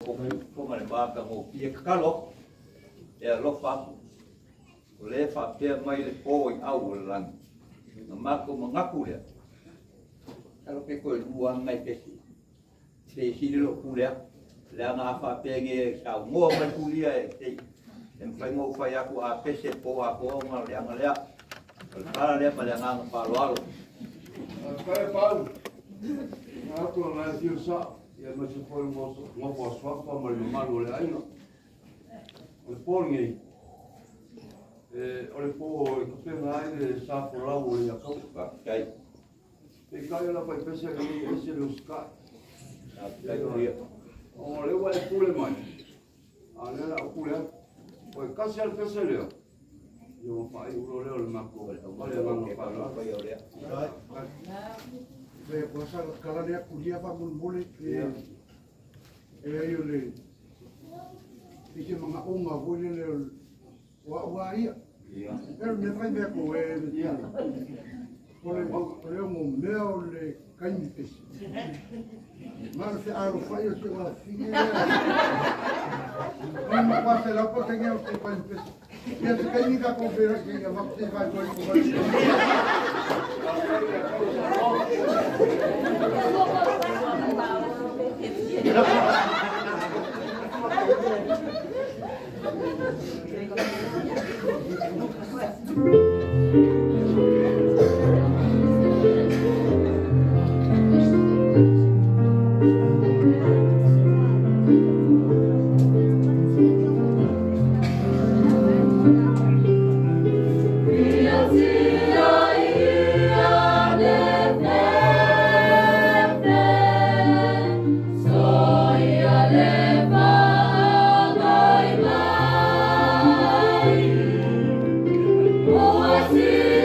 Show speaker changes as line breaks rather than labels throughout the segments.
Fofoga le matagofie tatalo e alofa atu o lea faapea mai le po i au o le lagi na matou manatu lea talo pe toe lua nai pese se sili lou pule atu leaga a faapea e saunoa mai Tulia e sei e mafai ona ou fai atu a pese po atoa ona o le aga lea o le tala lea ma le agaga faaaloalo.
Faafetai Pau. Atu o nai afio sao, ia aemaise foi le nofo a suafa ma le mamalu o le aiga. O le po lenei, o le po e tapena ai le sa folau o le Iakopo.
Faafetai.
Peitai o le faipese lenei e ese le usitai.
Faafetai Tulia.
O lea ua e pule mai, a o lea o le a ou pule atu. O e tasi lava le pese lea, ia ua faaiu loa lea o le matou ma le agaga faaaloalo.
Pe kuasa kala lea kulia faamolemole pe e ai o le i se manaoga foi lele o au a ia. E le mea fai mea ko e o le ono mea o le kaimi pesi. Ma le fealofai o si o afafine lea. Mai ma kwa se lau pa tengia o te kaimi pesi. Ia te kaimi ka konfera ke ia vaku te vai koi ko vai.
Oh, I see.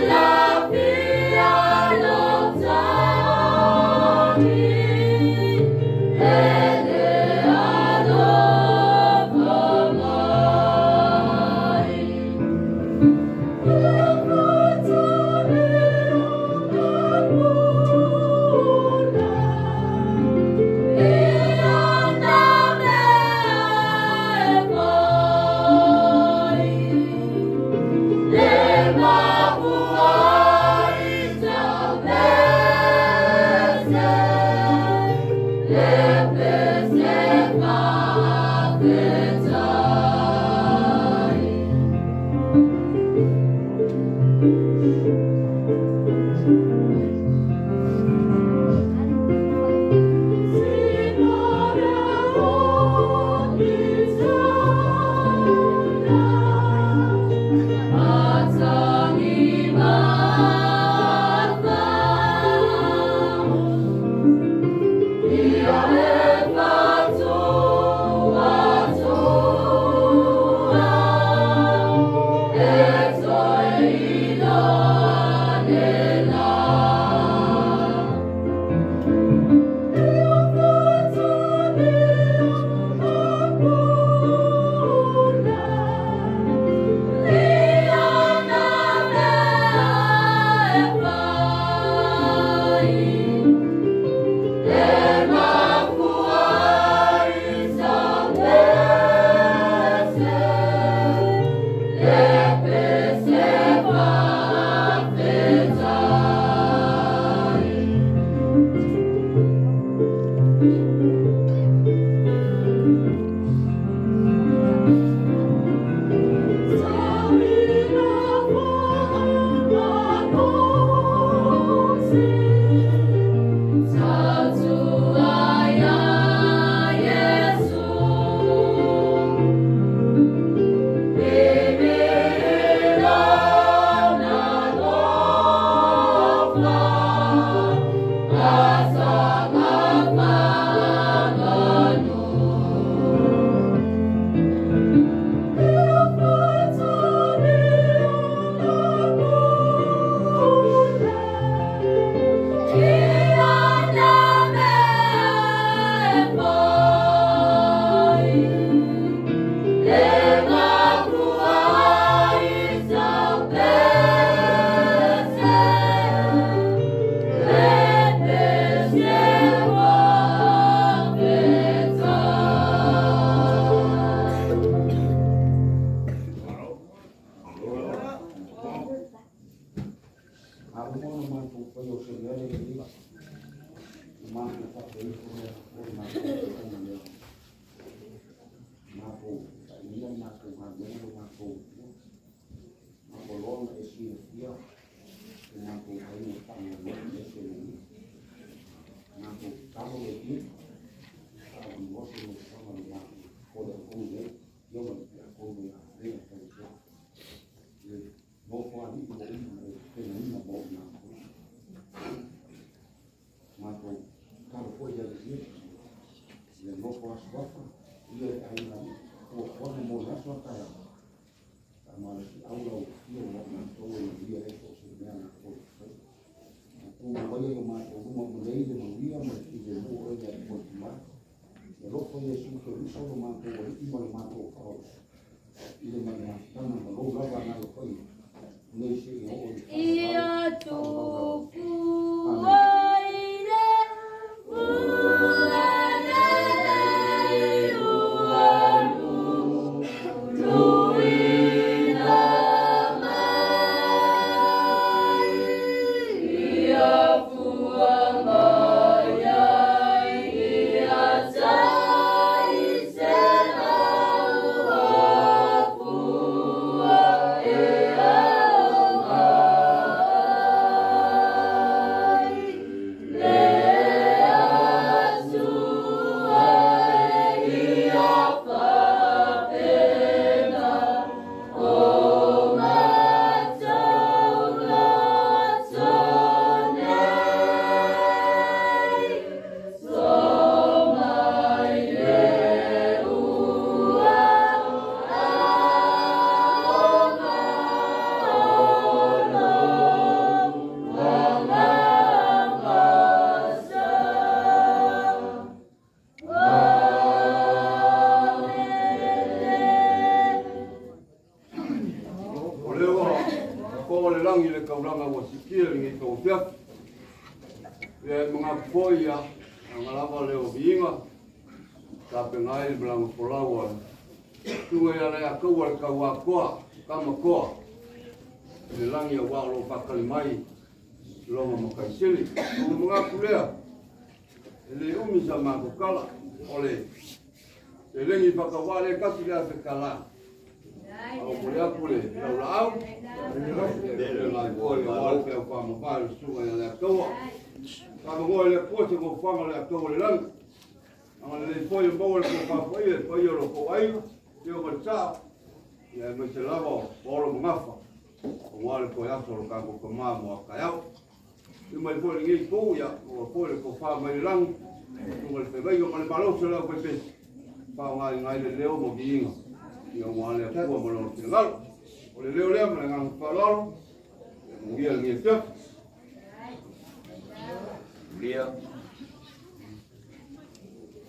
Ia le aiga fuafuaga mo le aso a taeao. Faamalosiau lau afio ma matou e manuia ai so o se mea na tou faia. Matou maua ai o matou luma ua lelei le manuia ma le filemu o oe le Atua i tumau. Ia alofa Iesu Keriso lo matou Alii ma le matou Faaola i le mafutaga ma lou lava Agaga Paia nei seia oo i le faavavau faavavau.
O lea ua fofoga le lagi i le taulaga ua sikia lenei tauafiafi. Ia e manatu foi ia, aga lava lea o viiga, tapena ai le malaga folau a le susuga ia Leiataua le Tauatoa, Tamatoa, i le lagi aua o lo o faatali mai lona Mataisili. O le manatu lea, e le umi sa matou tala, o le seleni faatauvaa lea e tasi le $1,000. A o momoli atu le laulaau, le nai foi aua le feau faamavae o le susuga ia Leiataua. Faamanoa i le Atua se nofoaga o Leiataua i le lagi. Agalelei foi e maua le tofa paia i le paia o lo outou aiga, Teo ma le Sao, ia aemaise lava o Paolo ma Gafa, aua le toe aso o lo tatou tama mo a taeao. Ia mai foi lenei itu, ia maua foi le tofa mai le lagi, susuga i le feagaiga ma le malosi o le aufaipesi, faaaogaina ai le leo ma viiga, ia aua le Atua ma lona finagalo. O le leo lea ma le agaga faaaloalo, ia manuia lenei afiafi.
Ulia,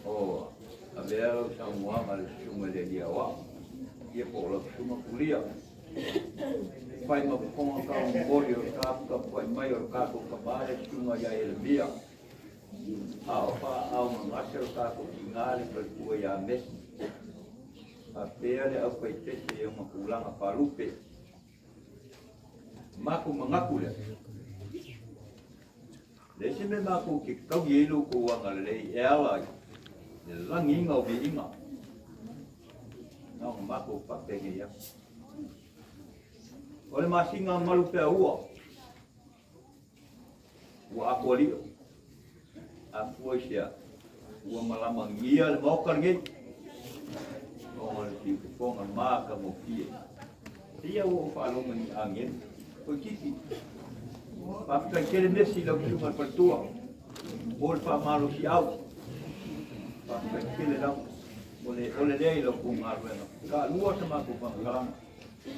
o avea lau saunoaga le susuga i le alii aoao, ia po o lau susuga Kulia. Fai ma fofoga taumolimoli o le taputapuai mai o le tatou tama le susuga ia Ieremia, a o faaaaogagase lo tatou tiga le faletua ia Mesi. Faapea le aufaipese i ona tulaga faalupe. Matou manatu lea, le isi mea matou te taui ai lo outou agalelei e ala i le lagiina o viiga, na ona matou faapenei atu. O le masina malu pea ua, ua atoalio, afua i sea, ua malamagia le maoka lenei, ona le siufofoga matagofie. Ia ua ou faalogo i ni agelu, toeitiiti. Faafetai tele Mesi i lau susuga i le faletua mo le faamalosiau. Faafetai tele lava o le ole lea i lau tou galuega. Taalua sa matou faamatalaga.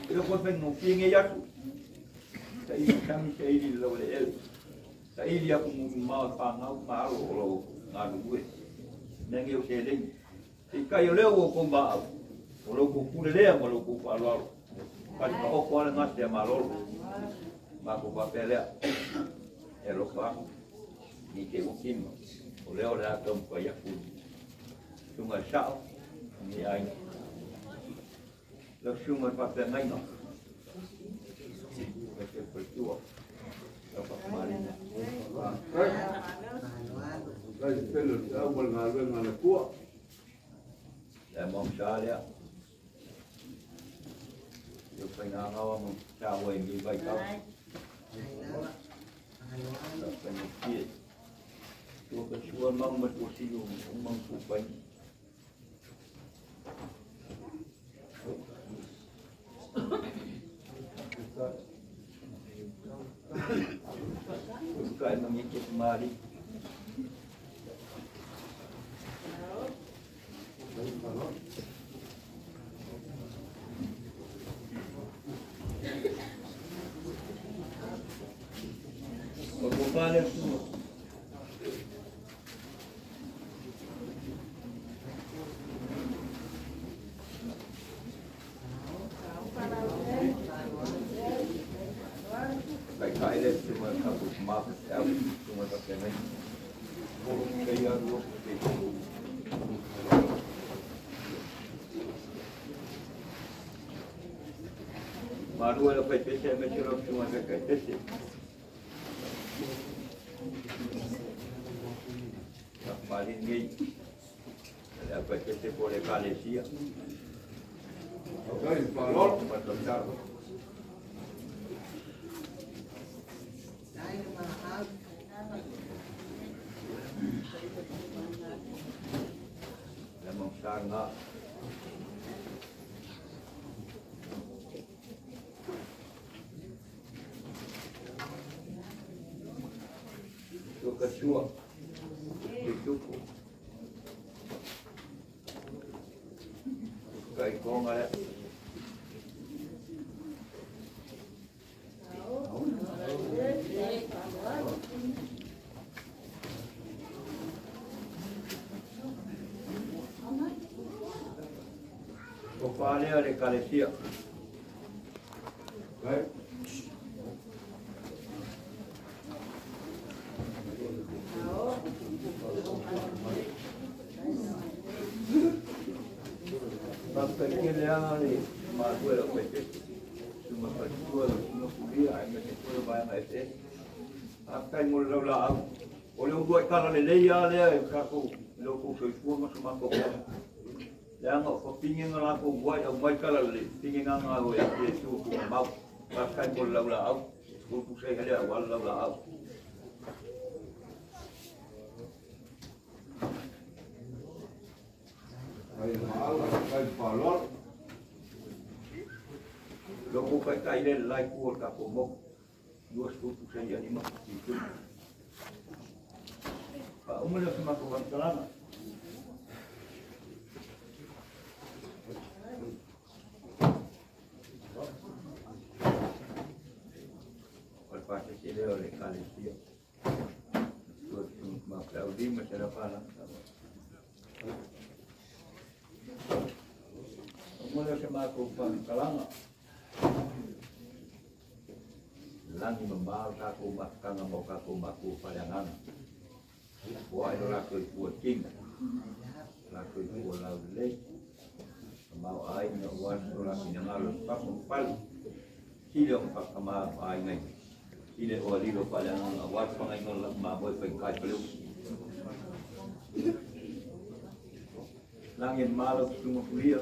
E le o toe faigofie nei aso. Saili sami, saili le laueleele. Saili atu mumumao e fanau ma alo o lo o galulue. Mea nei o seleni. Peitai o lea ua outou maau, o lo outou pule lea ma lo outou faaaloalo. Pali paoto lava le gase a malolo. Matou faapea lea, e alofa atu, ni te ua kima. O lea o le a taumafai atu i susuga i le sao, ni aiga. Lau susuga i le faafeagaiga, lau susuga faletua, lau faatamalii.
Faafetai. Faafetai i le tele o le feau ma le galuega a le Atua.
Le maosa lea. Ia faigagawa mo taua i ni vaitau. Lau faigofie. Tua ka sua mang ma tua siu o mang pu pai. Kai mangi ke mari. le sua. Kai kai le sua ka ku ma te au sua ka te nei. Kei a rua te Marua le fai pese me te ro sua ka kai pese. Mali nei. Le fai pese po le kalesia.
Kai palol.
Patotaro. Le mangsanga. Sua kasua. Te tupu. Kai konga le. O pālea le kalesia.
Kai.
Pape le anga le mātua le koe Suma patua le suma kulia ai me te kore vai anga e A kai mo le la au. O le undua i kala le leia lea e kako le kou soifua ma suma ko. Le anga o pinge ngā ko wai au mai kala le pinge ngā ngā o e te su ku mau. Pa kai mo le la au. Ko ku se hele au ala la au.
Kai maala, kai palol.
Loko kai kai le lai ku o ka ko mo. Dua skupu se ia ni ma ki tu. Pa umele se ma ko kalana. O le pa se le o le kalesia. Tua tu ma aplaudi ma se la pala. Umele se ma ko kalana. Langi mamau kako makanga mo kako maku paliangan. Wa ino la ko pu king. La ko pu la le. Mau ai no wa so la kinanga lo pa mo pali. Sile o pa kama ai ngai. Sile o lilo paliangan wa pa ngai no la ma boy pa kai pelu. Langi malo tumo kulia.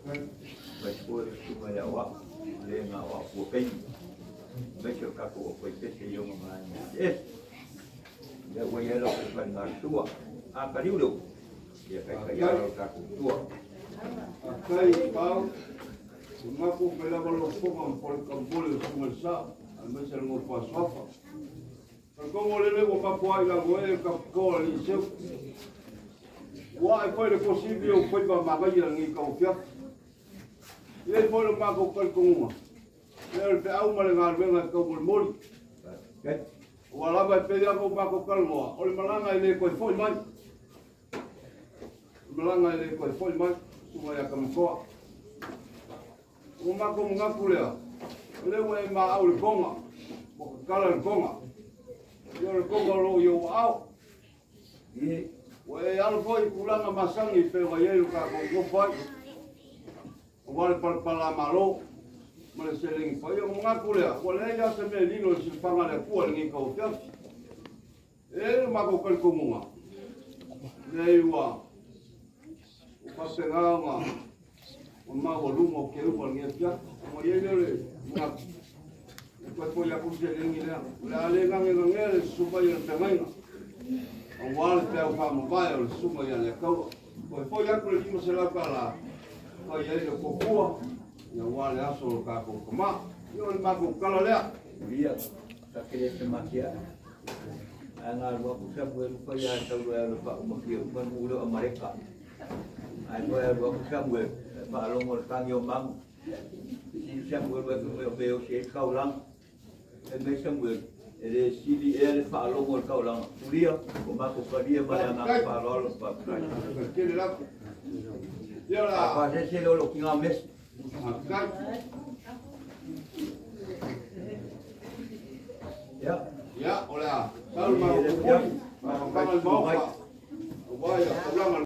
Vai por tuma ya wa le nga wa pu pei. Meke o kako o koe pese i onga mai. E, le ua ia lau kai ngā tua. A kariu ia kai kai aro kako tua.
A kai pau, o ngako pe lava lo fonga mpo le kampole o sunga le sa, a mese le ngofa swafa. Ka kongo le le o papo ai la goe ka koa le iseu. Ua e foi le kosibi o foi pa magai la ngi kau fiafi. Le foi le mako kai kongunga. Le pe au ma le ngā kau moli. Ua lava e pēia kau mako kalmoa. O le malanga i le koe foi mai. O le malanga i le koe foi mai. Sunga ia kamakoa. O mako mungaku lea. O le ua e maa au le konga. O kakala le konga. Ia le konga o lo i o au. Ua e alo foi kulanga masangi pe wa iei lo kako ngofai. O wale palapala malo. Ma le selengi pa ia mungaku lea. Ua le ia se mea lilo le silfanga lea pua le ngi kau fiafi. E le mako kalikomunga. Le ua o papenga nga o maua luma o ke upa le ngi fiafi. O ia leo le mungaku. E koe foi aku selengi lea. O le ale ngange ngange le supa ia le pengainga. O wale le peo whamavae o le suma ia le kaua. Koe foi aku le lima se lau kala. Koe ia le kokua. Ia wale aso o kako kama. Ia o le mako kala lea.
Ia, ka kere te makia. Ai ngā rua kusa mue lupa ia tau ia le pa umakia uman ulo amareka. Ai koe rua kusa mue pa alongo le tangi o mangu. Si sa mue rua kume o meo si e kaulang. E me sa mue E le sili ea le faalogo i le taulaga tulia ua matou talia ma le agaga faaaloalo. Faafetai.
Tele lava. Ia la.
Faasese lea o lou tina Mesi.
Faafetai.
Ia.
Ia, o le a. Sau ma o le maofa. Aua ia taulaga.